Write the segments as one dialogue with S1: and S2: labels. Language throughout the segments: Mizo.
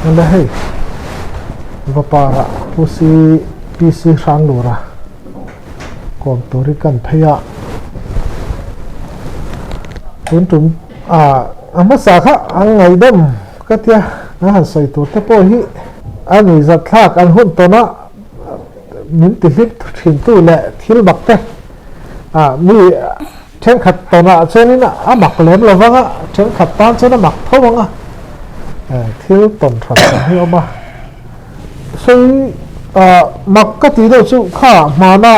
S1: Awle hei Vapara Pu Si PC Hranglura kawm tur hi kan phei a, tun tum ah a hmasa kha an ngaihdam ka tia an han sawi tur te pawh hi a nuihzat thlak an hun tawn a min ti hlim thin tu leh thil mak te ah mi Thenkhat tawnah chuanin a mak lem lo vang a, thenkhat tan chuan a mak tho ang a, thil tawn hran hran hi a awm a. Sawi mak ka tih deuh chu kha hmana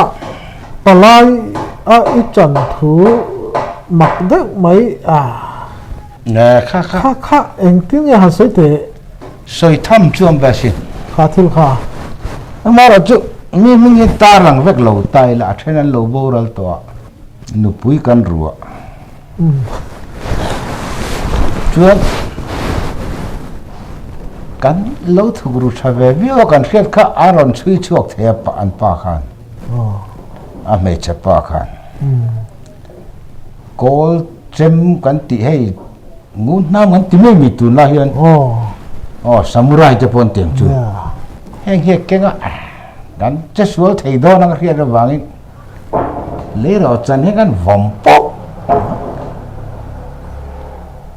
S1: palai a i chan thu mak deuh mai a.
S2: Kha kha.
S1: Kha kha engtin nge han sawi teh?
S2: Sawi tham chu awm ve asin.
S1: Kha thil kha.
S2: Amaherawhchu mi hming hi tar lang vek lo ta ila a then an lo boral tawh a. Nupui kan ruah chuan kan lo thuk ru tha ve viau a, kan hriat kha a rawn chhui chhuak thei a an pa khan, a hmeichhe pa khan. Kawl chem kan tih hei ngun hnam kan ti mai mai tunlai hian aw samurai te pawh an ti ang chu. Heng hi a keng a, kan che sual thei dawn ang a hriat avangin. Leirawh chan hi kan vawm pawp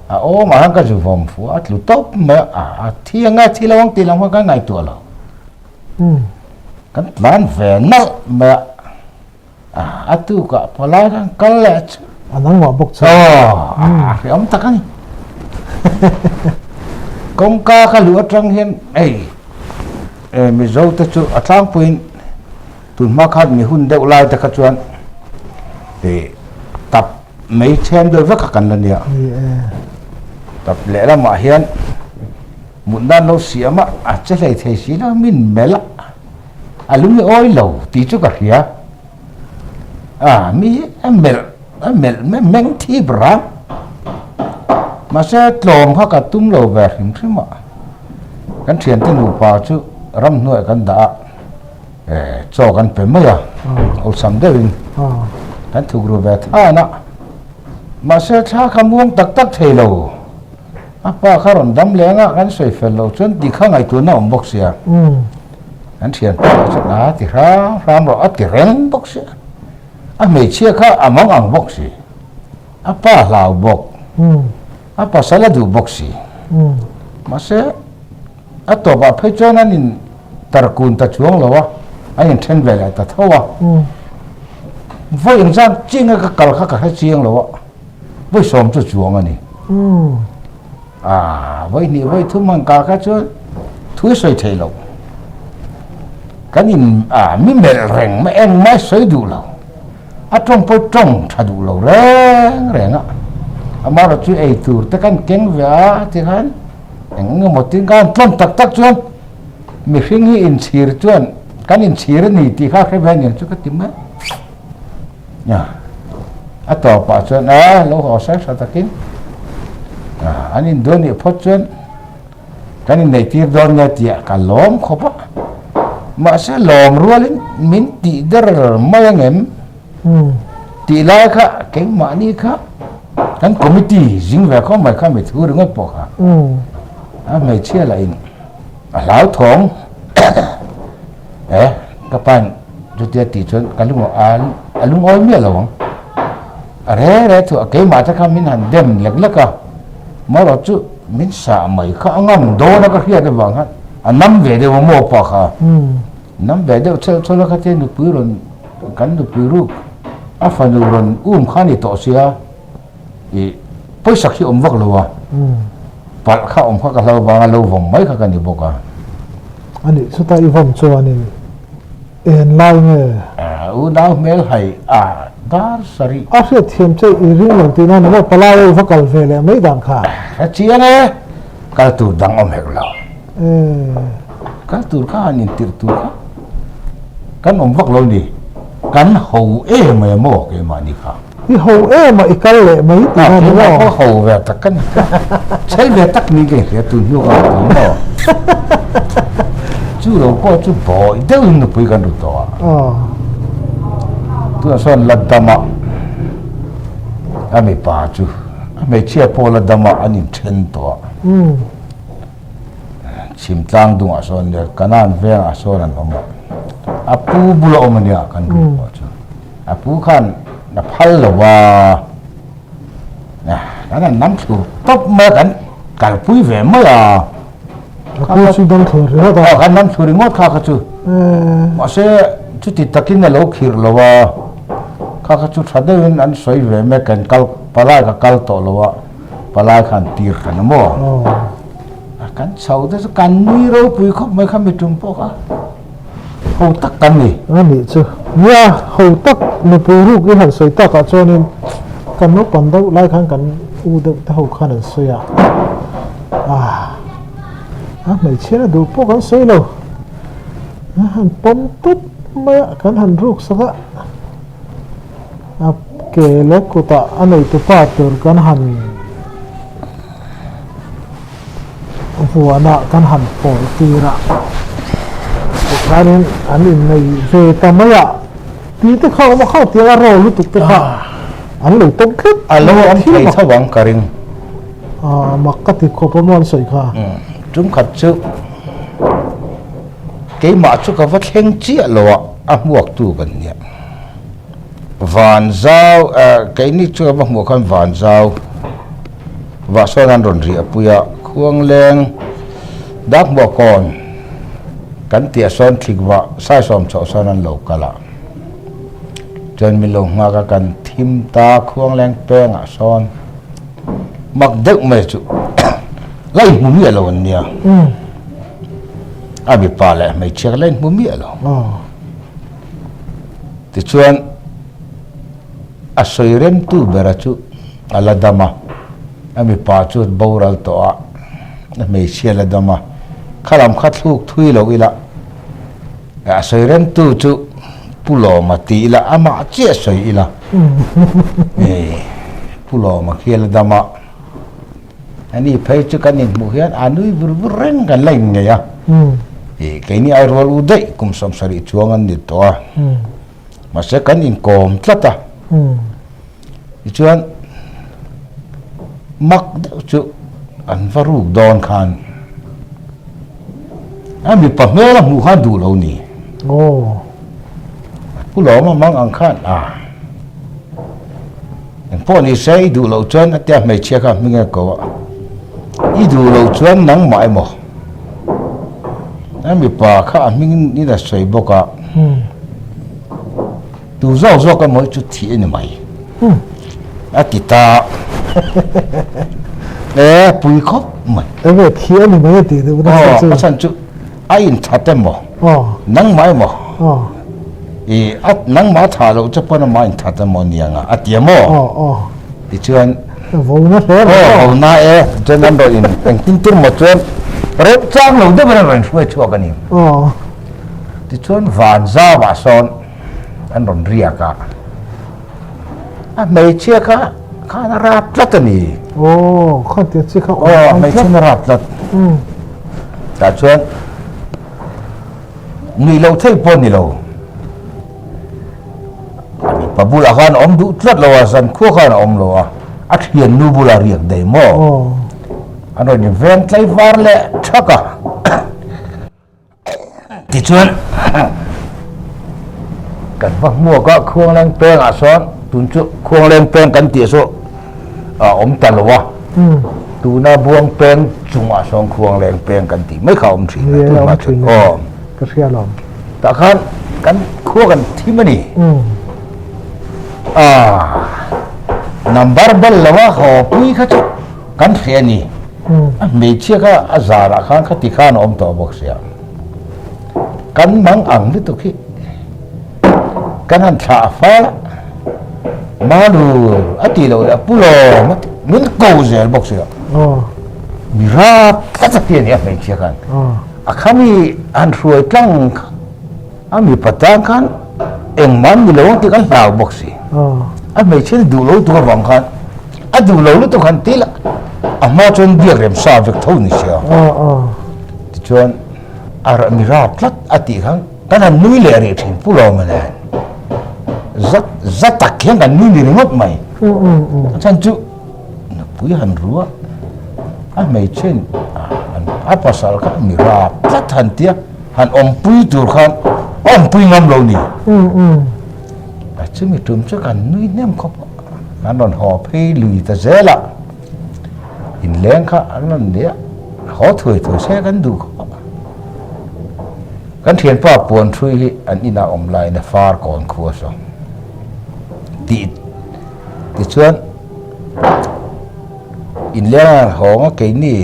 S2: a awm ah khan ka zu vawm fu a tlu tawp mai a a thi anga thi lo ang tih lam kha ka ngaihtuah lo kan tlan ve nalh mai a a tukah pawlai khan kal leh chu
S1: a nangmah bawk chu
S2: aw a hreawm tak a ni kawngka ka luh atang hian ei Mizo te chu a tlangpuiin Tun hma khan mi hun deuh lai te kha chuan ih tap mai then deuh vek kha kan la nia. Tap lehlamah hian mut nan lo siam a, a che hlei thei si lo min melh a, a lung hi awi lo tih chu ka hria. A mi hi a melh a melh meng thip rang. Mahse tlawm kha ka tum lo ve hrim hrim a, kan thiante nupa chu ramhnuaiah kan dah a. Chaw kan pe mai a, awlsam deuhin kan thuk ru ve than a, mahse thla kha muang tak tak thei lo, a pa kha rawn dam leng a, kan sawi fel loh chuan tih kha ngaihtuahna awm bawk sia, kan thian pa lah chuan a ti hram hram rawh a ti reng bawk sia, a hmeichhia kha a mang ang bawk si, a pa hlau bawk, a pasal a duh bawk si, mahse. A tawpah phei chuan an in tarkun ta chuang lo a, an in then ve leh ta tho a. Vawi engzam chiang a ka kal kha ka hre chiang lo a, vawi sawm chu chuang a ni. Aaa vawi hnih vawi thum han kal kha chuan thu i sawi thei lo. Kan in ah mi melh reng mai engmah i sawi duh lo. A tawng pawh tawng tha duh lo reng reng a. Amaherawhchu chu ei tur te kan keng ve a tikhan. Eng engemaw tin khan tlawm tak tak chuan mihring hi inchhir chuan kan inchhir a ni tih kha hre ve aniang chu ka ti mai a. A tawpah chuan a lo haw sai tha takin an induan nih phawt chuan kan inneihtir dawn nia tih ka lawm khawp a. Mahse lawm rualin min tih der mai angem tih lai kha keimahni kha Kan committee zing ve khawp mai kha mi thu ringawt pawh kha a hmeichhia lah in a hlauthawng e ka pa in chutia tih chuan ka lung a lungawi miah lo ang a re re thu a keimah te kha min han dem lek lek a marawh chu min sah mai kha a ngam dawn a ka hriat avang khan a nam ve deuh a maw pa kha nam ve deuh chhelh chhelh a khatia nupui rawn Kan nupui ruk a fanu rawn um kha a ni tawh sia ih pawisak hi awm vak lo a, palh kha awm kha ka hlo vang a lo vawm mai kha ka ni bawk a.
S1: A nih chutah i vawm chuanin en lai nge?
S2: Unau hmel hai a dar sarih.
S1: A hriatthiam che i ring lo tihna ni maw? Palai a i va kal ve leh mai dan kha.
S2: Hre chiang e, kal tur dang awm hek lo. Kal tur kha han intirh tur kha kan awm vak lo ni, kan ho em mai maw keimahni kha.
S1: I ho em a i kal leh mai tih a ni maw?
S2: Keimah pawh ho ve tak ka ni kha, chhel ve tak ni ka inhria tun hnu ka awm maw. Chu lo pawh chu bawih deuhin nupui kan ru tawh a. Tunah sawn la dam a, a mipa chu a hmeichhia pawh la dam a an inthen tawh a. Chhim tlang dungah sawn nia Kanan vengah sawn an awm a, a pu bula awm a nia kan ruk pawh chu. A pu khan a phal lo a, kan han nam thlu tawp mai a, kan kalpui ve mai a.
S1: A pu chu dam thlu ringawt a.
S2: Aw kan nam thlu ringawt kha kha chu. Mahse chuti takin a lo khirh lo a, kha kha chu tha deuhin an sawi ve mai kan kal palai ka kal tawh lo a, palai khan tir hran a maw. Kan chho te chu kan nui ropui khawp mai kha mi tum pawh kha ho tak kan ni.
S1: A nih chu. Nia, ho tak nupui ruk i han sawi takah chuanin kan naupang deuh lai khan kan u deuh te ho khan an sawi a. Ah, a hmeichhia na duh pawh kan sawi lo. A han pawm tawp mai a, kan han ruk sak a. A ke leh kutah a neitupa tur kan han. Vuanah kan han pawl tir a, tikhanin an innei ve ta mai a, tih te kha awm a kha tiang a raw lutuk te kha an lo tawm tlat
S2: A lo awm thei tho ang ka ring.
S1: Aa mak ka ti khawp a maw an sawi kha.
S2: Tum khat chu keimah chu ka va thleng chiah lo a, a hmuaktu kan nia. Vanzau keini chu a va hmuh khan Vanzau vah sawn an rawn riah pui a, Khuangleng Dakhmuakawn kan tih ah sawn thlik vah Saisawm chhoh sawn an lo kal a, chuan min lo nghak a kan thim ta Khuangleng peng ah sawn mak deuh mai chu la inhmu miah lo an nia, a mipa leh hmeichhia la inhmu miah lo. Tichuan, a sawi remtu bera chu a la dam a, a mipa chu boral tawh a, a hmeichhia la dam a, kha lam kha thluk thui lo ila, a sawi remtu chu Pu Lawma ti ila, amah chiah sawi ila, Pu Lawma khi a la dam a, ani phei chu kan inhmuh hian a nui vur vur reng kan la inngeih a, ih keini ai rual u daih kum 70 chuang an ni tawh a, mahse kan inkawm tlat a, tichuan mak deuh chu an va ruk dawn khan a mipa hmel a hmuh khan duh lo ni. Pu Lawma mang ang khan a. Eng pawh ni se i duh loh chuan a tia hmeichhia kha hming a ko a, i duh loh chuan nangmah emaw a mipa kha a hming in a sawi bawk a, tu zawk zawk emaw hi chu thih a ni mai a ti ta e pui khawp mai.
S1: Enge thih a ni mai a tih duh na
S2: chu. Aw a chhan chu a inthat emaw nangmah emaw i a nangmah tha loh che pawn amah inthat emaw nia nga a ti a maw tichuan
S1: vo na hle
S2: mai aw vo na e tichuan an rawn in engtin tir maw chuan reuh chang lo deuh in an rawn hruai chhuak a ni tichuan van zau ah sawn an rawn riak a a hmeichhia kha khan a rap tlat a ni
S1: aw khan tia chi kha
S2: aw hmeichhia a rap tlat tah chuan Nuih loh theih pawh ni lo. A mipa bulah khan a awm duh tlat lo a, zankhua khan a awm lo a, a thiannu bulah riak daih maw? An rawn inveng tlaivar leh thak a. Tichuan, kan va hmuak a, Khuangleng pengah sawn, tun chu Khuangleng peng kan tih chu a awm ta lo a, tuna buang peng chungah sawn khuang leng peng kan tih mai kha a awm thin a tunah chuan aw
S1: ka hria lo
S2: tah khan kan khua kan thim a ni a number bel lo a haw pui kha chu kan hria a ni a hmeichhia kha a zarah khan khati khan a awm tawh bawk sia kan mang ang lutuk hi Kan han thlah a fal a, Malu a tih loh leh a pu lawm a ti, min ko zel bawk si a. Mi rap tlat a ti a ni a hmeichhia khan. A khami han hruai tlang kha a mipa tan khan engmah an ni lo ang tih kan hlau bawk si. A hmeichhia ni duh lo tuk avang khan a duh lo lutuk han ti la, a hma chuan biak rem sa vek tho ni sia. Tichuan a mi rap tlat a tih khan Kan han nui leh rih thin pu lawm a nen. Zat zat tak hian kan nui ni ringawt mai. A chhan chu nupui han ru a, a hmeichhe A pasal kha mi rap tlat han tia han awmpui tur khan awmpui ngam lo ni. A chumi tum chu kan nui hnem khawp a, kan rawn haw phei lui ta zel a, inleng kha an rawn nia haw thuai thuai se kan duh khawp a. Kan thianpa puan hrui hi an inah awm laiin a far kawn khu a saw tih tichuan inleng a hawng a keini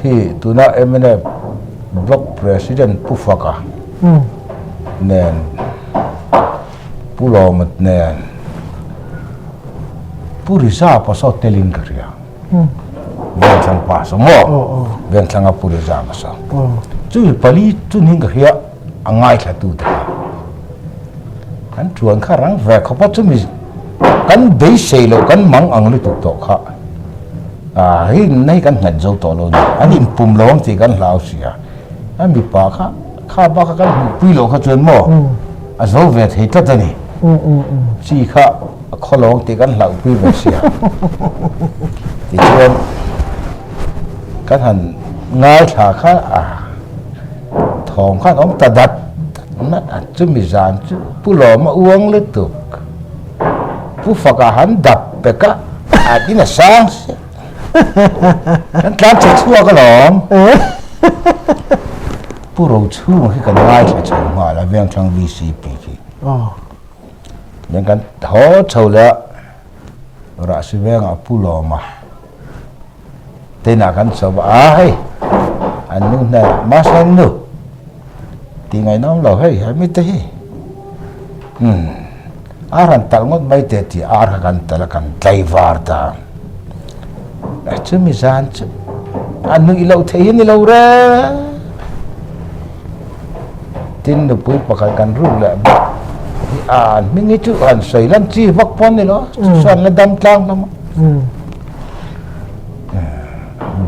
S2: hi tuna mnf block president Pu Faka nen Pu Lawma nen Pu Riza pawh saw telin ka hria Vengthlang pa saw maw Vengthlanga Pu Riza pawh saw chumi pali chunin ka hria a ngaithla tu te kha Kan chuan kha rang ve khawp a, chumi kan beisei loh kan mang ang lutuk tawh kha ah hei na hi kan nghet zo tawh lo ni, an inpum lo ang tih kan hlau si a, a mipa kha kha bak kha kan hmuhpui loh kha chuan maw a zo ve thei tlat a ni, chi kha a khaw lo ang tih kan hlauhpui ve si a, tichuan kan han ngaithla kha a. Thawm khan awm ta dat dat a, chumi zan chu Pu Lawma uang lutuk, Pu Faka han dap pek a, a din a sang si. Kan tlan chhe chhuak alawm. Pu Rochhunga khi kan ngaithla chho nghal a, Vengthlang VCP khi. Then kan haw chho leh a, Rahsi vengah Pu Lawma. Teinah kan chho va a hei an nu hnenah mahse nu tih ngaihnawm lo hei hemi te hi umm ar han talh ngawt mai teh tih ar kha kan talh a kan tlai var ta a chumi zan chu a nuih loh theih hi ni lo reng tin nupui pakhat kan ruk leh bawk hi an hming hi chu han sawi lan chi vak pawh a ni lo chu chuan la dam tlang hlawm a.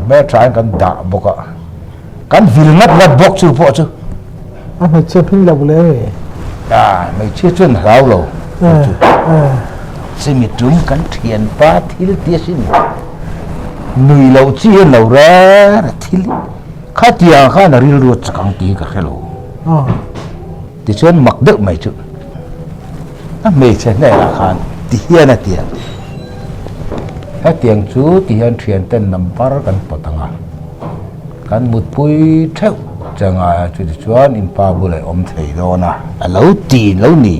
S2: Hmelthain kan dah bawk a, kan vil ngat ngat bawk chu pawh chu.
S1: A hmeichhia hming lo le.
S2: A hmeichhia chuan hlau lo chu. Chimi tum kan thianpa thil ti asin nui loh chi hian lo reng a thil khatiang khan a rilru a chak ang tih hi ka hre lo. Tichuan mak deuh mai chu a hmeichhe hnenah khan ti hian a ti a, hetiang chu ti hian thianten number kan pawt ang a, kan mutpui theuh che ngai a, chutichuan inpa bulah i awm thei dawn a, a lo ti lo ni.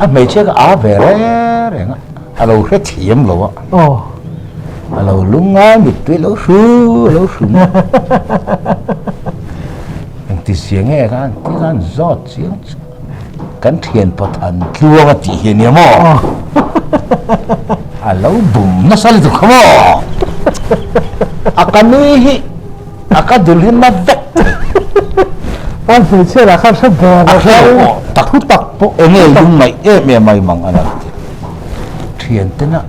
S2: A hmeichhia kha a ve reng reng a, a lo hrethiam lo a, a lo lungngai mittui a lo hru a lo hru mai. Engti zia nge khan ti khan zawt chiang chu kan thian pathan tluang a tih hi ania maw? A lo bum nasa lutuk kha maw? A ka nui hi a ka dul hi na vek thei.
S1: A hmeichhia lah khan hre ber
S2: A hre lo pawh tak
S1: thu tak pawh
S2: enge lungngaih em em mai mang a lo ti. Thian tena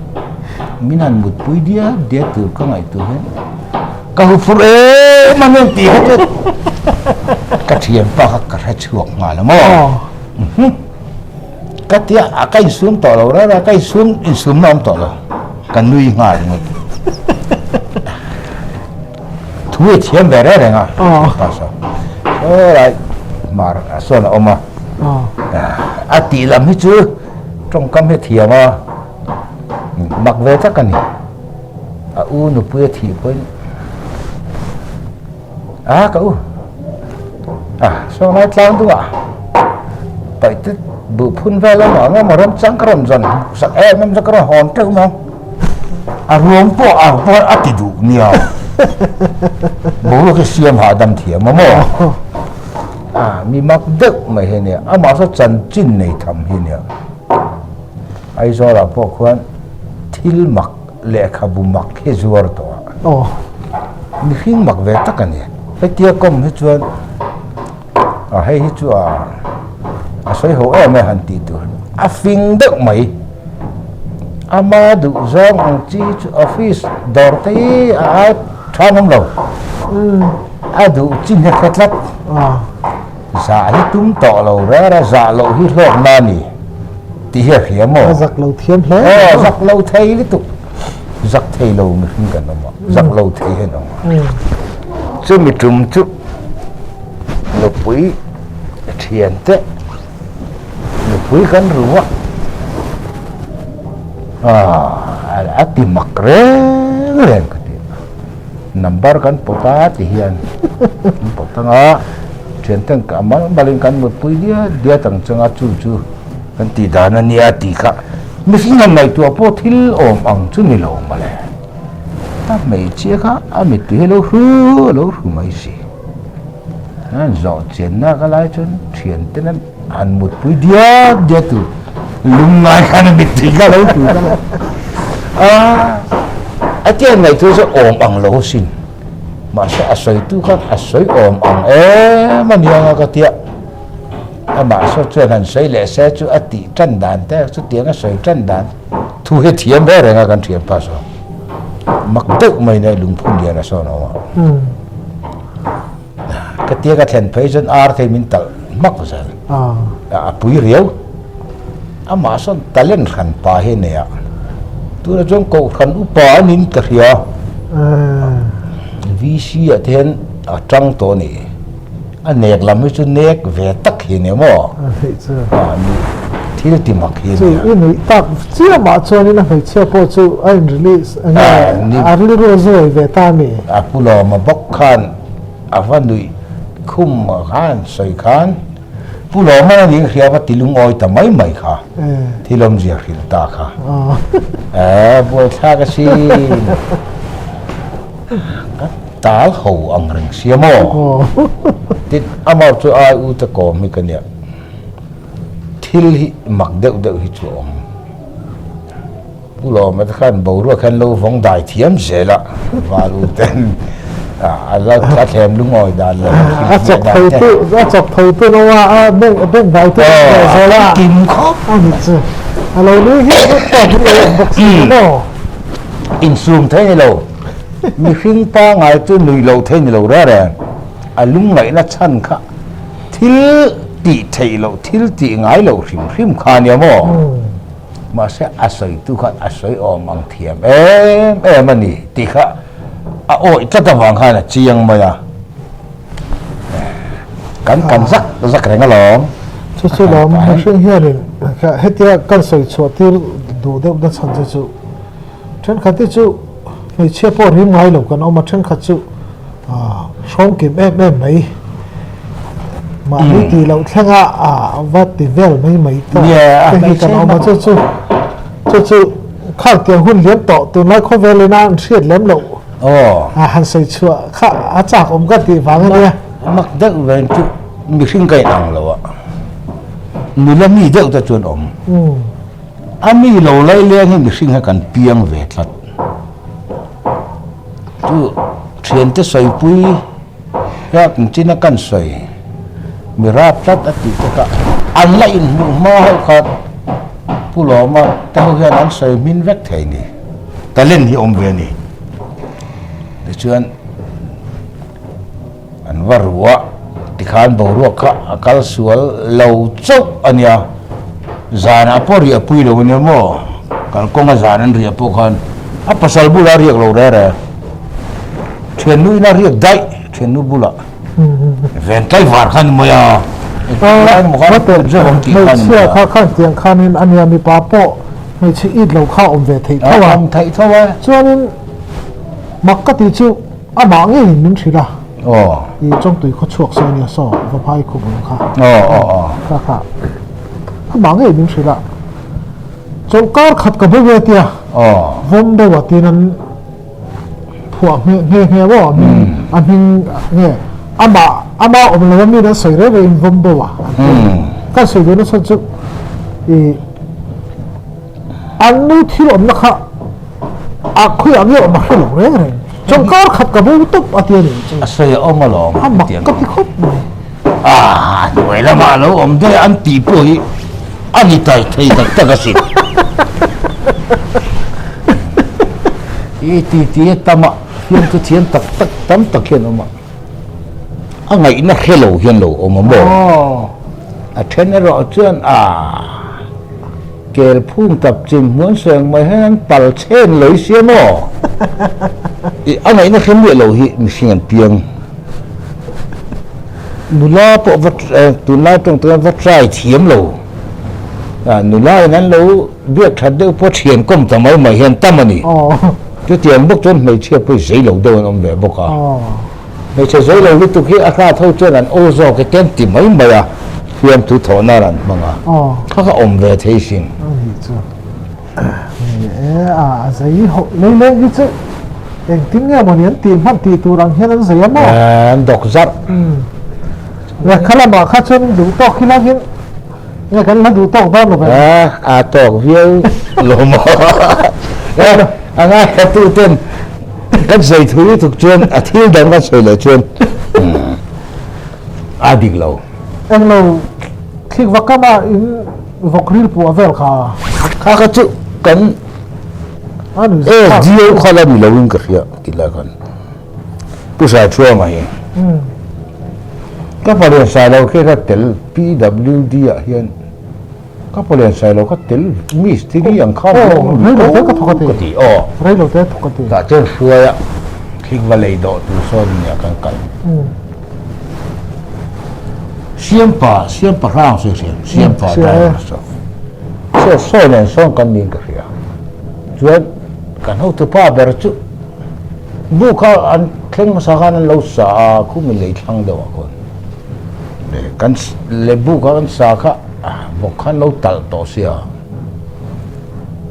S2: min han mutpui diat diat tur ka ngaihtuah hian Ka hu fur em a nen tih kha chu ka thianpa kha ka hre chhuak nghal a maw? Ka tia a ka insum tawh lo rara ka insum insum na awm tawh lo ka nui nghal ringawt. Thu i thiam ve reng reng a thianpa saw helai mar ah sawn a awm a a tih lam hi chu tawngkam hi a thiam a mak ve tak a ni. A u nupui a thih pawhin a ka u a saw lai tlang dungah paih te buh phun vel a mah emaw ram chang ka rawn zawn sak em em chu ka rawn hawn teuh mai a ruang pawh a pawh a ti duh nia boruak hi siam hahdam thiam a maw a mi mak deuh mai hi ania amah saw chanchin nei tham hi ania Aizawlah pawh khuan thil mak lehkhabu mak hi zuar tawh a.
S1: Aw.
S2: Mihring mak ve tak a ni. Hetia kawm hi chuan a hei hi chu a a sawi ho em e han tih tur a fing deuh mai. Ama duh zawng ang chi hi chu office dawr te hi a ai tha ngam lo. A duh chin hi a hre tlat. Zah hi tum tawh lo reng a, zah loh hi hlawkna a ni tih hi a hria maw?
S1: A zak lo thiam hle.
S2: Aw, zak lo thei lutuk. Zak thei lo mihring kan awm a, zak lo thei hian awm a. Chumi tum chu nupui thiante nupui kan ru a, a ti mak reng reng ka ti a. Number kan pawt a ti hian kan pawt ang a, thianten a mal malin kan mutpui diat diat ang changa chu chu kan tih dan a nia tih kha mihring han ngaihtuah pawh thil awm ang chu ni lo mawle. A hmeichhia kha a mittui hi a lo hru a lo hru mai si. An zawh chenna ka lai chuan thiante an han mutpui diat diat tur lungngai khan a mittui kha a lo hru kha a a tiang ngaihtuah chu awm ang lo asin mahse a sawitu khan a sawi awm ang em a niang a ka tia. Amah saw chuan han sawi leh se chu a tih tan dan te chutiang a sawi tan dan thu hi thiam ve reng a kan thiam pa saw mak deuh mai nia lungphun lian a sawn awm a ka tia ka thlen phei chuan ar thei min talh hmak zel a pui riau amah sawn talent hran pa hi a nei a tunah chuan kohhran upa a nin ka hria VC ah te hian a tang tawh a ni. A nek lam hi chu nek ve tak hi nia maw?
S1: A hmeih chu.
S2: A ni thil ti mak hi nia.
S1: Chu i nuih tak chiam ah chuanin a hmeichhia pawh chu a in release a nge a rilru a zuai ve ta a mi?
S2: A pu Lawma bawk khan a va nuih khum khan sawi khan Pu Lawma a nih hria va ti lungawi ta mai mai kha thil awmzia hrilh ta kha. E buaithlak asin. Ka tal ho ang reng sia maw? Tin, amah chu ai u te kawm hi ka nia. Thil hi mak deuh deuh hi chu a awm. Pu Lawma te khan boruak hian lo vawng dai thiam zel a, val u ten a lo a thlem lungawi dan leh a hrilh hmiah dan
S1: te. A chawk tho tu lo a, a beng vai tu zel a.
S2: Kim khawp.
S1: A ni chu. A lo nui hian vek tawk hi a awm bawk si maw?
S2: Insum thei ni lo, mihring pangngai chu nui lo thei ni lo reng reng, a lungngaihna chhan kha thil tih theih loh, thil tih ngai loh hrim hrim kha a nia maw? Mahse a sawitu khan a sawi awm ang thiam em em a ni tih kha a awih tlat avang khan a chiang mai a, kan kan zak zak reng alawm.
S1: Chu chu lawm mihring hianin hetia kan sawi chhuah tir duh deuh na chhan che chu thenkhat hi chu hmeichhia pawh rim ngai lo kan awm a, thenkhat chu hrawng kim em em mai mahni tih loh thlenga va ti vel mai mai te hi kan awm a, chu chu chu chu khang tiang hun liam tawh tunlai khawvelin a an hriat lem loh.
S2: Aw.
S1: A han sawi chhuah kha a chak awm ka tih vang a nia.
S2: Mak deuh ven chu mihring ka inang lo a, nula mi deuh te chuan awm. A mi lo lai leng hi mihring hi kan piang ve tlat. Chu thiante sawipui hian engtin a kan sawi mi rap tlat a tih te kha an la inhmuh hma ho kha Pu Lawma te ho hian an sawi hmin vek thei ni. Talent hi awm ve a ni. Tichuan an va ru a, tikhan boruak kha a kal sual lo chauh a nia. Zanah pawh riah pui lo a nia maw? Kalkawnga zan an riah pawh khan a pasal bulah a riak lo reh reh. Thiannu ina riak daih, thiannu bulah. Ven tlaivar kha a ni mai a.
S1: Hmeichhia kha khan tiang khanin a nia mipa pawh hmeichhe it lo kha awm ve theih tho a.
S2: Awm theih tho a.
S1: Chuanin mak ka tih chu amah ngeiin min hrilh a.
S2: Aw.
S1: I Chawngtui khaw chhuak sawi nia saw Vaphai khaw bul kha.
S2: Aw aw aw.
S1: Kha kha amah ngeiin min hrilh a. Chawlhkar khat ka bo ve tia.
S2: Aw.
S1: Vawm deuh a tin an phuah nghe nghe nghe maw a hming a hming nge amah ama awm lo a mi an sawi reng reng in vawm bo a an ti kan sawi duhna chhan chu ih an nu thil awmna kha a khawiah nge awm a hre lo reng reng chawlhkar khat ka bo tawp a ti a ni
S2: chu a sawi a awm alawm
S1: a mak ka ti khawp mai
S2: a hnuai lamah a lo awm daih an tih pawh hi a ni tai thei tak tak asin. I ti ti a tam a, hian chu thiam tak tak tam tak hian awm a, a ngaihna hre lo hian lo awm a maw? A then erawh chuan a. Kel phung tap chim hmuan seng mai hian an pal chhen lei sia maw? I a ngaihna hre miah lo hi mihring an piang. Nula pawh va tunlai tawng tawng va try thiam lo. Nula in an lo biak that deuh pawh thian kawm ta mai mai hian tam a ni. Chutiang bawk chuan hmeichhia pawh hi zei lo deuh an awm ve bawk a. Hmeichhe zei lo lutuk hi a hrat ho chuan an aw zawk e te an ti mai mai a, fiamthu thawh nan an hmang a, kha kha awm ve thei sin.
S1: A nih chu. Ni e, a zei ho lei leng hi chu engtin nge mawni an tih hman tih tur ang hian an zei a maw?
S2: An dawk zarh.
S1: Leh kha lamah kha chuan duh tawk hi langin nge kan la duh tawk dawn lo ve?
S2: A tawk viau lo maw? A ngaithla ten kan sawi thu lutuk chuan a thil dang kan sawi leh chuan a dik lo.
S1: Englo thlik va kam a in vawk ril puah vel kha.
S2: Kha kha chu kan SDO kha la ni lo in ka hria ti lai khan Pu Saichhuanga hi ka palian Sailo khi kha tel PWD ah hian Ka pawlian sai lo kha tel mistiri ang kha
S1: aw rei lo te ka thawk a ti
S2: ka ti aw
S1: rei lo te thawk a ti
S2: tah chuan hruai a thlik va lei dawh tur sawn nia kan kal siampa siampa hrang sawi hriam siampa driver saw saw saw nen sawn kan niin ka hria chuan kan hotu pa ber chu bu kha an thleng hmasa khan an lo sa a khumi lei thlang deuh ah khawn kan le bu kha kan sa kha Vawk khan lo talh tawh sia.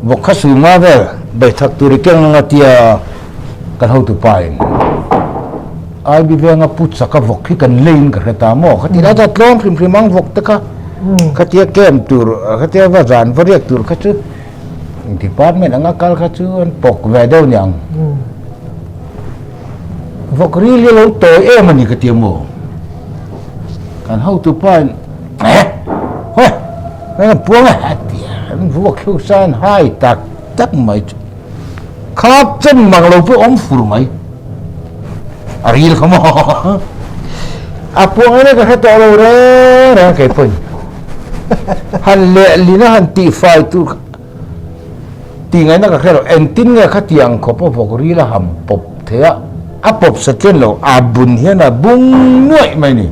S2: Vawk kha su nga vel beithak tur i keng anga tia kan hotu pa in IB venga pu chaka vawk hi kan leiin ka hre ta maw? Khati lai chuan tlawm hrim hrim ang vawk te kha khatia camp tur khatia va zan va riak tur kha chu department anga kal kha chu an pawk ve deuh niang. Vawk ril hi a lo tawi em a ni ka tia maw? Kan hotu pa in Eh! Hawi! Hei kan puang e! A ti a, an vuak thluk san hai tak tak mai chu. Khap chen mang lo pawh awm fur mai. A ril kha maw? A puang ene ka hre tawh lo reng reng kei pawhin. Han lehlin a han tihfai tur kha tih ngaihna ka hre lo. Engtin nge khatiang khawp a vawk ril a ham pawp thei a, a pawp sa chen lo, a bun hian a bung nuaih mai ni.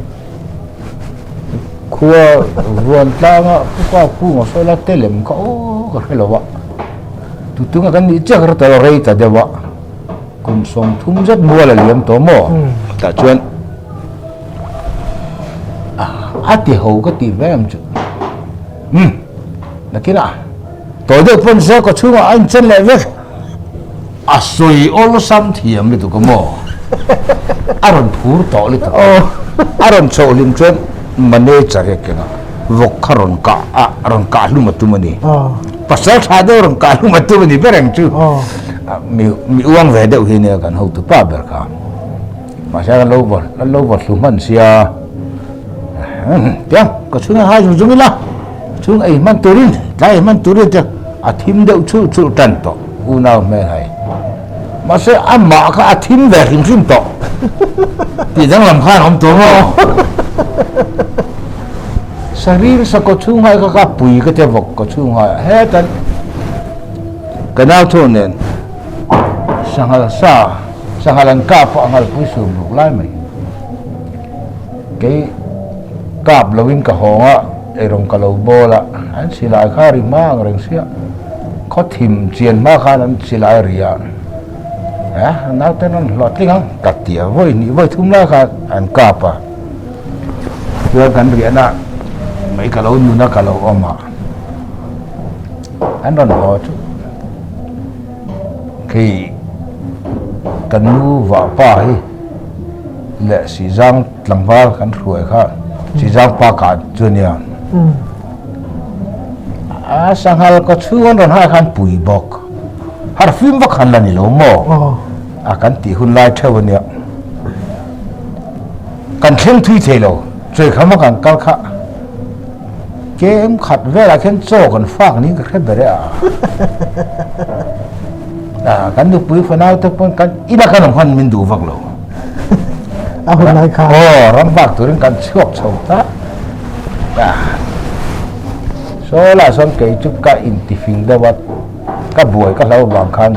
S2: Khua vuan tlanga puka kung a sawi la te lem kha aw ka hre lo a, tutunga kan nih chiah ka hre tawh lo rei ta deuh a, kum 30 zet mual a liam tawh maw tah chuan a ti ho ka tih ve em chu umm nakinah tawi deuh pawn se kaw chhungah a inchen leh vek a sawi awlsam thiam lutuk a maw a rawn phur tawh lutuk a a rawn chhoh hlim chuan manager hi a keng a vawk kha rawn kah a rawn kah hlum a tum a ni pasal tha deuh rawn kah hlum a tum a ni ber ang chu mi mi uang ve deuh hi nia kan hotu pa ber kha mahse kan lo va kan lo va hlu hman sia tiang ka chhunga hai zung zung ila. Chung ei hman turin, tlai ei hman turin te a thim deuh chulh chulh tan tawh unau hmel hai. Mahse amah kha a thim ve hrim hrim tawh tih danglam khan a awm tawh maw? Sarir sa kaw chhung hai kha ka pui ka tia vawk kaw chhung hai hetan ka nau thawh nen sanghal sa sanghal an kap a angal pui sum ruk lai mai. Kei kap loin ka hawng a, eirawng ka lo bawl a, an silai kha ri hma ang reng sia, khaw thim chian hma khan an silai ri a, eh naute an hlawh tling ang ka ti a, vawi hnih vawi thum lai kha an kap a, chuan kan riahna mai ka lo nun a ka lo awm a, an rawn haw chu khi ka nu vahpa hi. Leh Sizang tlangval kan hruai kha Sizang pa kah chu ania. A sanghal kaw chhung an rawn hai khan pui bawk. Har fim vak han la ni lo maw? A kan tih hun lai theuh ania. Kan thleng thui thei lo. Chawikham a kan kal kha kem khat velah khian chaw kan fak niin ka hre ber e a. A kan nupui fanau te pawn kan ina kan awm khan min duh vak lo.
S1: A hun lai kha.
S2: Aw ram vak turin kan chhuak chho ta. A. Saw lah sawn kei chu ka intifing deuh a, ka buai ka hlo vang khan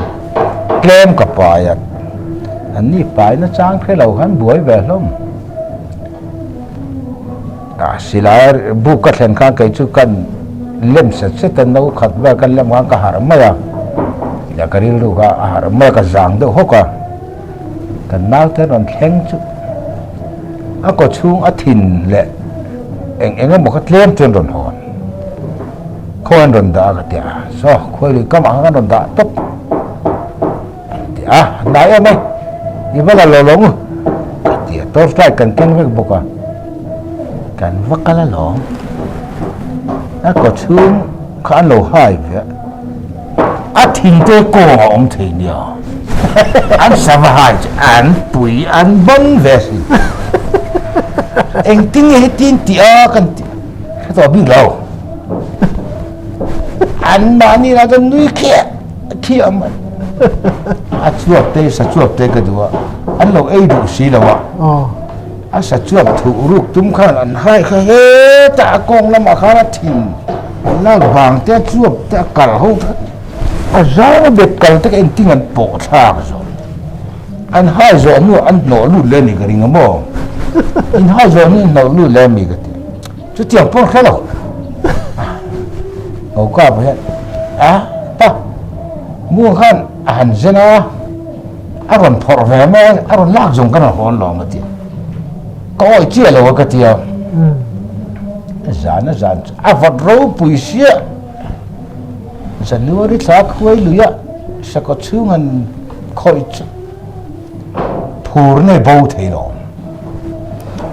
S2: tlem ka pai a, an ni pai na chang hre lo khan buai ve hlawm. A silai buk ka thlen khan kei chu kan lem set set a, no khat vel kan lem khan ka harh mai a, tia ka rilru kha a harh mai a, ka zang deuh hawk a, kan naute rawn thleng chu a kaw chhung a thin leh eng eng emaw kha tlem chuan rawn hawn khaw an rawn dah a ka ti a, saw khuai lui kamah khan an rawn dah tawp an ti a, hnai em e i va la lo lo ngu ka ti a, torch light kan keng vek bawk a, kan va kal alawm a kaw chhung kha an lo hai ve a. A thinte kawng a awm thei nia. An sava hai chu an pui an ban ve a si. Engtin nge hetin tih a kan tih hre tawh bik lo. An mahni lah chuan nui khiah khiah mai. A chuap te sa chuap te ka duh a, an lo ei duh si lo a. A sa chuap thuh ruk tum khan an hai kha hetah a kawng lamah khan a thin. Lak vang te a chuap te a kal ho kha a zang a bet kal te kha engtin an pawh thlak zawh an hai zawh hnuah an hnawh lut leh a ni ka ring a maw in hai zawh hnuah in hnawh lut leh a mi ka ti chutiang pawh hre lo ho kap hian a pa mu khan a han zen a a rawn phawrh ve mai a a rawn lak zawng khan a hawn lawm a ti ka awih chiah lo a ka ti a zan a zan chu a vat ropui sia January thla khuai lui a sakawt chhung han khawih chu phur nge bo thei lo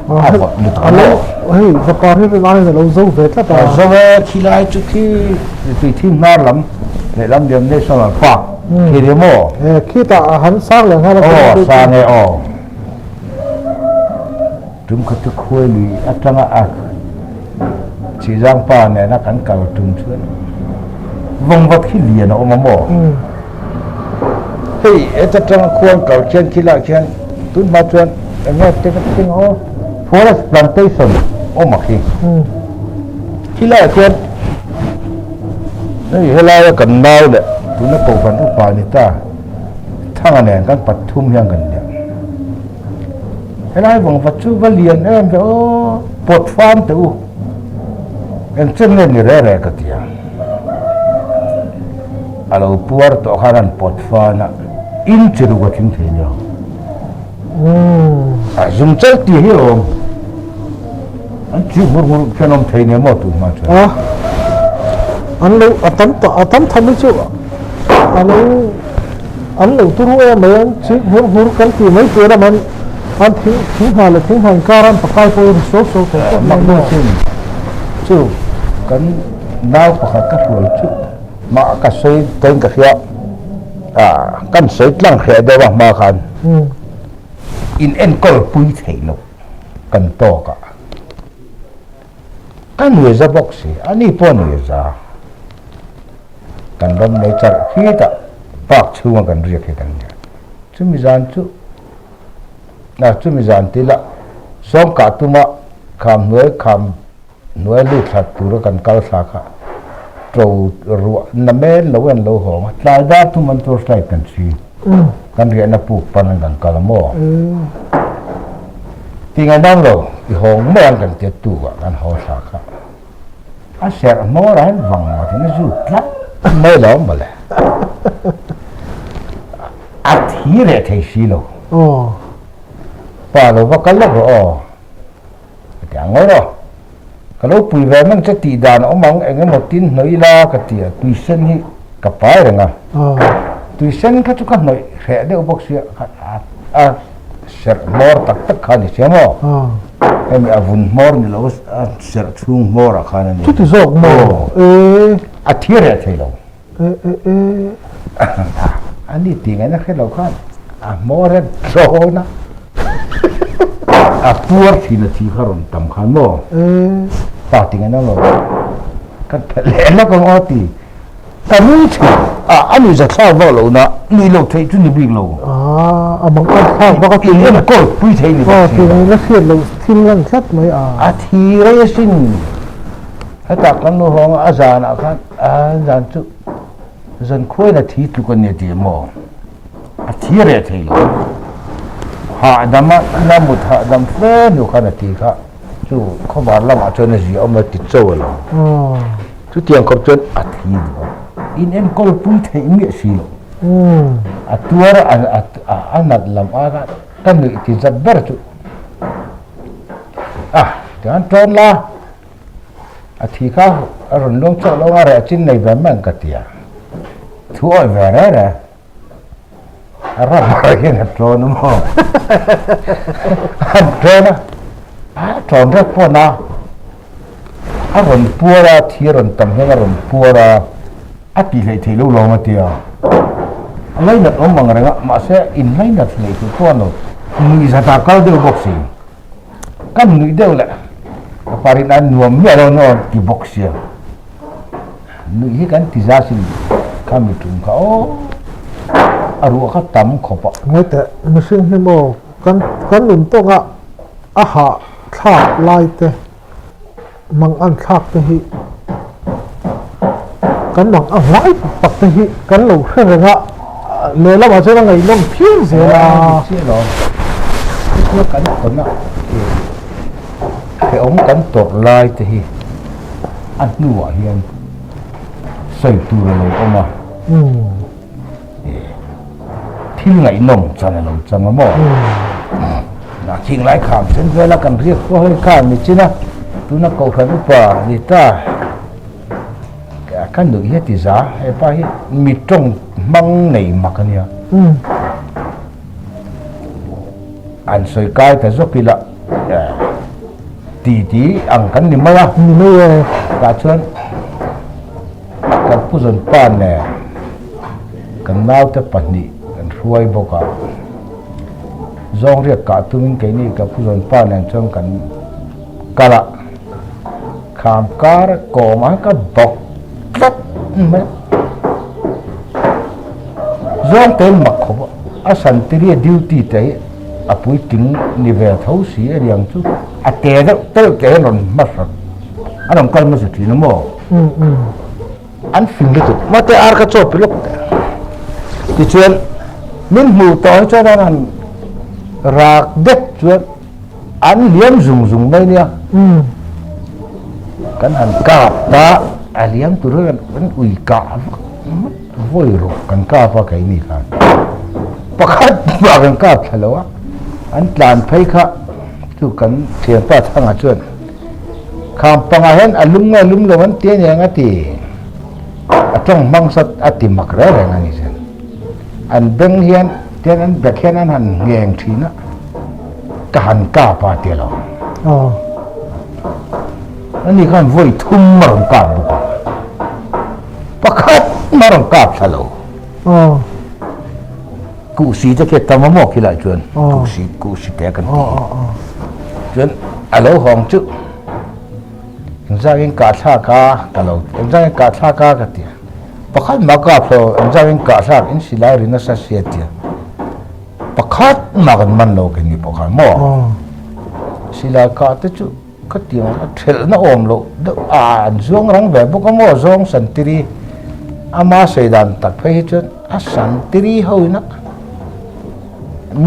S2: a vat lutuk a
S1: lo hei vapar hi rin aiin a lo zo ve tlat
S2: a zo e khilai chu khi tui thim hnar lam lehlam liam National Park khi nia maw
S1: e khitah a han sang leh nghal
S2: a aw sang e aw. Tum kha chu khuai lui atanga a Chihzang pa nena kan kal tum chuan vawngvat khi lian a awm a maw? Hei heta tanga khuan kal khian khilah khian tun hma chuan eng nge te ka aw forest plantation awm a khi. Khilaiah khian hei helaia kan nau leh tuna kohhran upa ni ta Thanga nen kan pathum hian kan lian. Helai vawng va chu va lian em ve aw, pawt fam teh u. Eng chen nge ni re re ka ti a. A lo puar tawh khan an pawt fan a, in chi ruk a tling thei nia. A zum chal tih hi awm. An chi hmur hmur khian awm thei nia maw tun hma chuan.
S1: A, an lo a tam tawh a tam tham hi chu a lo an lo turu em mai an chi hmur hmur kan tih mai tur a man an thing thing hna leh thing hna inkar an pakai pawh hi so so thei khawp mai maw.
S2: Chu kan nau pakhat ka hruai chu mah ka sawi tawhin ka hria a kan sawi tlang hreh deuh a hma khan in enkawl pui theih loh. Kan tawk a, ka nui za bawk si, a ni pawh a nui za. Kan ram nei charh khitah park chhunga kan riak hi kan nia. Chumi zan chu, a chumi zan tila sawmkah tuma kham hnuai kham hnuai lut thla tura kan kal thla kha to ruah na men lo an lo hawng a, tlai dar thum an tur slide kan chhi kan riahna puk pan an kan kal a maw ti ngai nang lo i hawng mai ang kan tia tuk ah kan haw thla kha a serh hmawr ah hian vang ngawt in a zut tlat mai lo mawle a thi reh thei si lo pa lo va kal lawk rawh aw. Ka ti a, Ngawi rawh, ka lo pui ve mang che tih dan a awm ang, eng emaw tin hnawih ila ka ti a, tui sen hi ka pai reng a, tui sen kha chu ka hnawih hreh deuh bawk sia, a serh hmawr tak tak kha a ni sia maw? Hemi a vun hmawr ni lo a serh chhung hmawr ah khan a ni.
S1: Chuti zawk maw?
S2: E. A thi reh thei lo. E e e. A ni tih ngaihna hre lo khan a hmawr hian tlawn a, a puar thin a thi kha rawn tam khan maw? Pa tih ngaihna lo kan phelh leh lawk ang aw ti ka nui thin a, a nuih zathlak vak lo na nuih loh theih chu ni bik lo.
S1: A mang an thlak vak a
S2: ti. In enkawl pui thei ni bawk si lo.
S1: Tih ngaihna hriat loh thil lan tlat mai
S2: a. A thi rei asin. Hetah kan lu hawng a zanah khan a zan chu zan khuain a thi tluk a ni a ti maw? A thi reh thei lo. Hahdam a ina mut hahdam fe hnu khan a thi kha chu khawvar lamah chuan a zia awm a ti cho a lo. Chutiang khawp chuan a thi duh a. In enkawl pui theih miah si lo. A tuar a nat lam a ka nuih ti zat ber chu a tiang tawn la. A thi kha a rawn luang chauh lo a, reh chin nei ve mai ang ka ti a. Thu awih ve reh reh. A rubber hian a tlawn a maw? A tlawn a, a tlawn rek pawn a, a rawn puar a, thi a rawn tam hian a rawn puar a, a tih hleih theih lo lawm a ti a. A ngainat awm ang reng a, mahse inlainat hleih theih pawh a lo nuihzat ah kal deuh bawk si. Kan nuih deuh leh ka parin a nuam miah lo naw ti bawk sia. Nuih hi kan ti za sin kha mi tum kha aw a ruah kha tam khawp a.
S1: Ngaiteh mihring hi maw kan kan nun tawngah a hah thlak lai te mang an thlak te hi kan mang a ngai tak te hi kan lo hre reng a lehlamah chuan a ngaihnawm phian zel a.
S2: Chutia kan tawn a hrehawm kan tawrh lai te hi a hnuah hian sawi tur a lo awm a, thil ngaihnawm chan a lo chang a maw? Na khing lai kham then vela kan riak pawh hei kha ni chin a, tuna kohhran upa ni ta ka nuih hi a ti za, hepa hi mi tawng hmang nei mak a nia. An sawi kai ta zawk ila ti ti ang kan ni mai a.
S1: Ni mai e.
S2: Tah chuan kan pu zawn pa nen kan naute pahnih kan hruai bawk a. Zawng riak kah tumin keini ka pu zawn pa nen chuan kan kal a. Kham kar kawm a ka bawk tlat mai a. Zawng te mak khawp a, a santiri duty te hi a puitling ni ve tho si a riang chu a te deuh telh te hian rawn hmasa a rawn kal hmasa thin a maw? An fing lutuk mate ar ka chaw pe lawk teh tichuan min hmuh tawh hi chuan an han rak dek chuan an liam zung zung mai nia kan han kap ta a liam tur hian an ui kah vak mai. Vawi rawh kan kap a keini khan pakhat mah kan kap thla lo a, an tlan phei kha chu kan thianpa thanga chuan kham pangah hian a lum nge lum lo an ti a niang a ti, a tawng hmang sat a ti mak reng reng a ni chuan an beng hian tian an bek hian an han ngheng thin a ka han kap a ti lo. Ani khan vawi thum a rawn kap bawk a. Pakhat mah rawn kap thla lo. Kuhsi te khi a tam a maw khilai chuan kuhsi kuhsi te kan ti. Chuan a lo hawng chu engzangin kah thlak a ka lo engzangin kah thlak a ka ti a. Pakhat mah kap thla lo engzangin kah thlak in silai ri nasa sia ti a. Pakhat mah kan man lo khin ni pawh khan maw. Silai kah te chu. Ka tiang a thelhna awm loh deuh a an zuang rang ve bawk a maw zawng santiri ama sawi dan tak phei hi chuan a santiri ho ina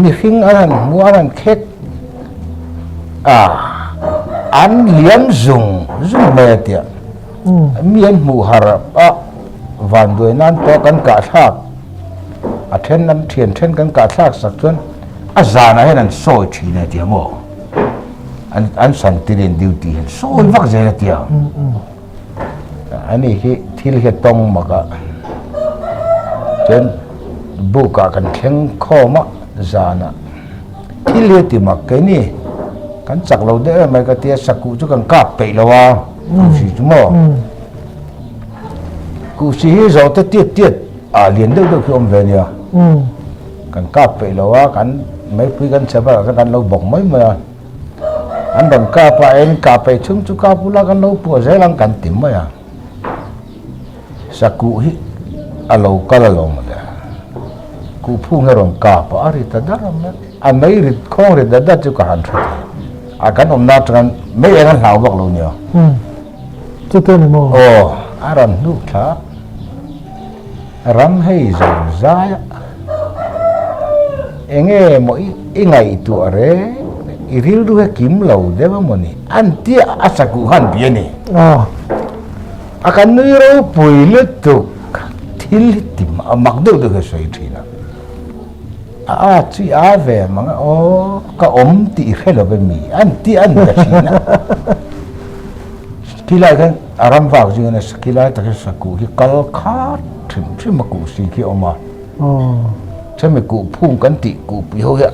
S2: mihring an han hmu an han khek a an liam zung zung mai a tia mi an hmuh har a vanduai nan pawh kan kah thlak a then an thian then kan kah thlak sak chuan a zanah hian an sawi thin a tia maw. An an santirin duty hian sawi vak zel a tia. Ani hi thil hi a tawng mak a. Chuan book ah kan thleng khawm a zanah thil hi a ti mak keini kan chak lo deuh em mai ka tia sakuh chu kan kap peih lo a kuhsi chu maw. Kuhsi hi zawh te tiat tiat ah lian deuh deuh khi awm ve nia. Kan kap peih lo a, kan meipui kan chhe ber ah kan lo bawk mai mai a. An rawn kap a, eng kap peih chhung chu kap ula kan lo puah zel ang kan ti mai a. Sakuh hi a lo kal a lo mawle. Kuh phung hi a rawn kap a, a ri ta dar mai a. A mei rit khawng rit dat dat chu ka han hre thei. A kan awmna atangin mei eng an hlau vak lo nia.
S1: Chute ni maw?
S2: Aw, a rawn hnuk thla a, ram hei zo zai a, enge maw i ngaihtuah reng i rilru hi kim lo deuh a maw ni? An tia a sakuh khan bia ni.
S1: Aw.
S2: A kan nui ropui lutuk thil hi ti mak deuh deuh hi a sawi thin a. A a chu i a ve mang a aw ka awm tih i hre lo ve mi an ti an ta thin a. Khilai khan a ram vak zing a khilai tak hi sakuh hi kal khat hrim hrim a kuh si khi a awm a. Chumi kuh phung kan tih kuh pui ho hi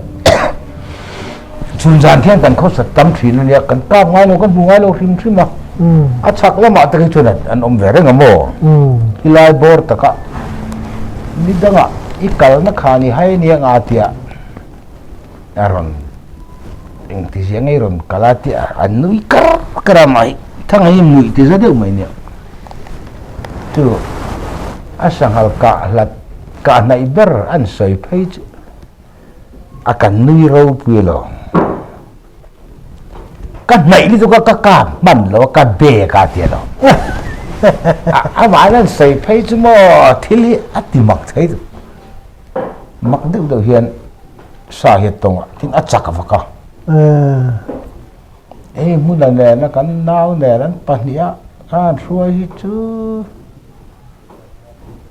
S2: chhun zan khian kan khawsat tam thin a nia kan kap ngai lo kan hmu ngai lo hrim hrim a. A chhak lamah te khi chuan an awm ve reng a maw? Khilai bawr takah Ni dangah i kalna khan i hai nia nga tia a rawn engtizia ngei rawn kal a tia a nui kar kar a mai thang hi nuih ti za deuh mai nia chu a sanghal kah hlat kah hnaih ber an sawi phei chu a kan nui ropui lo Ka hnaih lutuk a, ka kap hman lo a, ka bag a ti lo. Amah hian an sawi phei chu maw thil hi a ti mak thei duh. Mak deuh deuh hian sa hi a tawng a, tin a chak vak a. Hei hmuna nena kan nau nen an pahnih a, khan hruai hi chu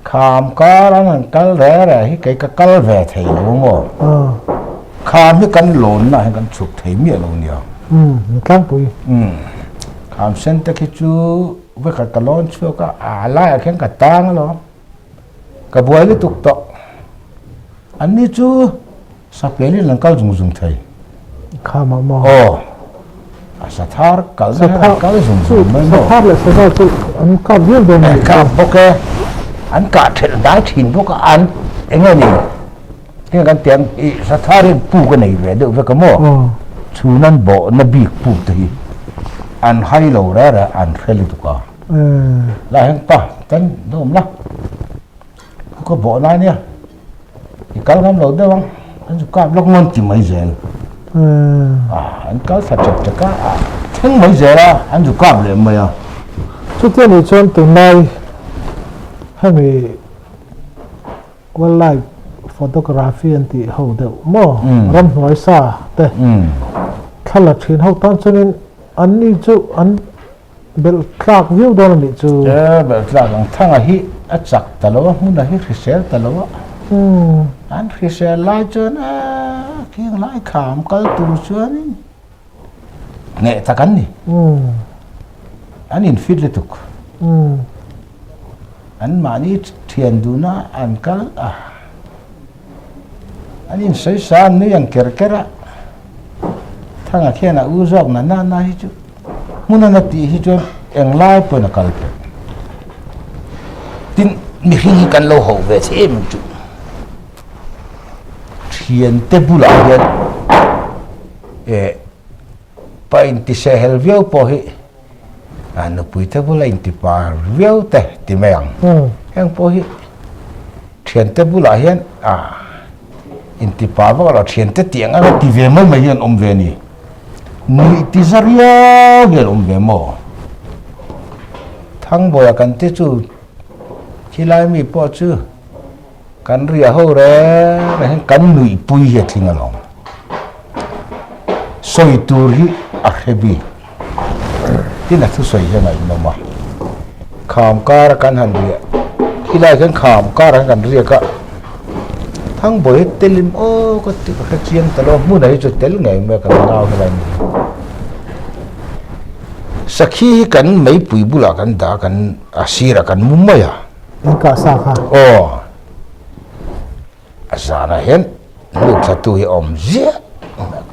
S2: Kham kar an han kal reh reh hi kei ka kal ve thei lo maw? Kham hi kan lawnna hian kan chhuk thei miah lo nia.
S1: Umm, tlangpui.
S2: Umm, kham sen te khi chu vekhat ka lawn chhuak a, a laiah khian ka tang alawm. Ka buai lutuk tawh. Anni chu Sapelin an kal zung zung thei.
S1: Kham ah maw?
S2: Aw. A sathar kal na hian an kal zung zung mai maw?
S1: Sathar leh saza chu an kap viau dawn a ni.
S2: An kap bawk e. An kah thelh dai thin bawk a, an eng nge ni? Heng kan tiang i sathar hian puk a nei ve deuh vek a maw? Chhun an bawhna bik puk te hi an hai lo reh reh an hre lutuk a. La heng pa tan dawm la. Ka bawhna a nia. I kal ngam lo deuh ang, an zu kap lawk ngawn ti mai zel. An kal thla chek chek a, a thleng mai zel a, an zu kap leh mai a.
S1: Chutia nih chuan tunlai hemi wildlife photography an tih ho deuh maw ramhnuai sa te thla la thin ho tan chuanin anni chu an Belh tlak viau dawn a nih chu.
S2: E, belh tlak ang thanga hi a chak ta lo a, hmun a hi hrisel ta lo a. An hrisel lai chuan e, khing lai kham kal tur chuanin hneh tak an ni. An infit lutuk. An mahni thian duna an kal a, an insawi sa an nui ang ker ker a, thanga khian a u zawk na na na hi chu. Hmun a na tih hi chuan englai pawhin a kal peih. Tin, mihring hi kan lo hauh ve che em chu. Thiante bulah hian eh pa intisehel viau pawh hi a nupuite bula intipa viau te ti mai ang. Heng pawh hi thiante bulah hian a intipa vak lo thiante tih ang anga ti ve mai mai hian awm ve a ni. Nuih ti za riau hian awm ve maw? Thangbawiha kan ti chu khilai mi pawh chu kan riah ho reng reng hian kan nuihpui hi a tling alawm. Sawi tur hi a hre bik. Tin a thusawi hi a ngaihnawm a. Kham kara kan han riah khilai khian kham karah hian kan riak a. Thangbawi hi telim aw ka ti ka hre chiang ta lo hmunah hi chu tel ngei mai a kan nau helai mi hi. Sakhi hi kan meipui bulah kan dah a kan a sirah kan mu mai a.
S1: In kah sa kha.
S2: Aw a zanah hian hnuk thla tu hi a awm ziah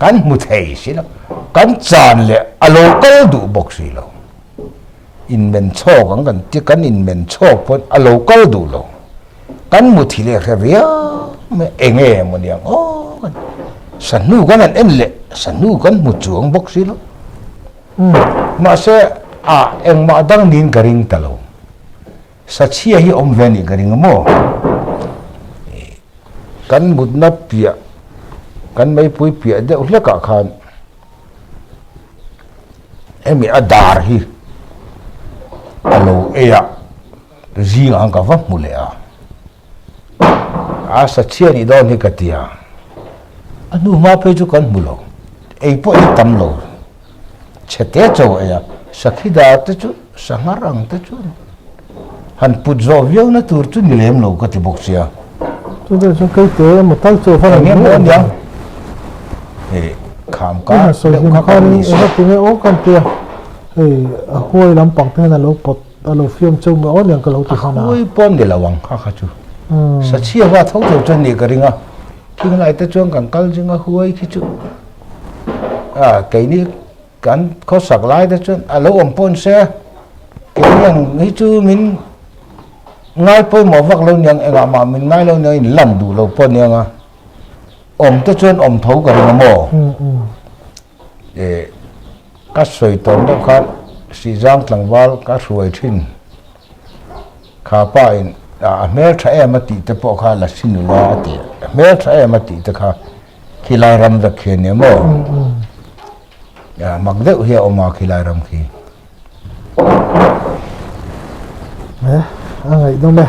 S2: kan hmu thei si lo kan chan leh a lo kal duh bawk si lo. Inmen chhawk ang kan ti kan inmen chhawk pawn a lo kal duh lo. Kan muthi leh hre riau mai eng nge maw niang aw kan sahnu kan han en leh sahnu kan hmu chuang bawk si lo. Mahse a engmah dang niin ka ring ta lo. Sachhia hi awm ve nih ka ring a maw? Kan mutna piah kan meipui piah deuh hlekah khan Hemi a dar hi A lo ei a, zingah khan ka va hmu leh a. A sachhia nih dawn hi ka ti a, a hnu hma phei chu kan hmu lo, ei pawh ei tam lo, chhe te chaw a ei a, sakhi dar te chu sangha rang te chu han put zawh viau na tur chu ni lem lo ka ti bawk sia.
S1: Chu chu chuan kei te emaw tal chu a va
S2: han hmu aniang e kham ka
S1: deuh kha kan ni sia. Tinge aw kan tia hei a huai lampang te hian a lo pawt. A lo fiam cheu mai aw niang ka lo ti hman
S2: a. A huai pawh ni lo ang kha kha chu. Sachhia va tho tho chuan nih ka ring a. Khing lai te chuan kan kal zing a huai khi chu a keini kan khawsak lai te chuan a lo awm pawh ni se keini ang hi chu min ngai pawimawh vak lo niang engah mah min ngai lo niang in lan duh lo pawh niang a awm te chuan awm tho ka ring a maw. Ka sawi tawn deuh khan Sihzang tlangval ka hruai thin kha pa in a hmel tha em a tih te pawh kha la si nula a ti a hmel tha em a tih te kha khilai ram vek khi a nia maw mak deuh hi a awm a khilai ram khi.
S1: A ngaihnawm e.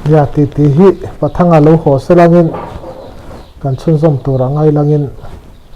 S1: Nia titi hi Pathanga lo haw se langin kan chhunzawm tur a ngai langin.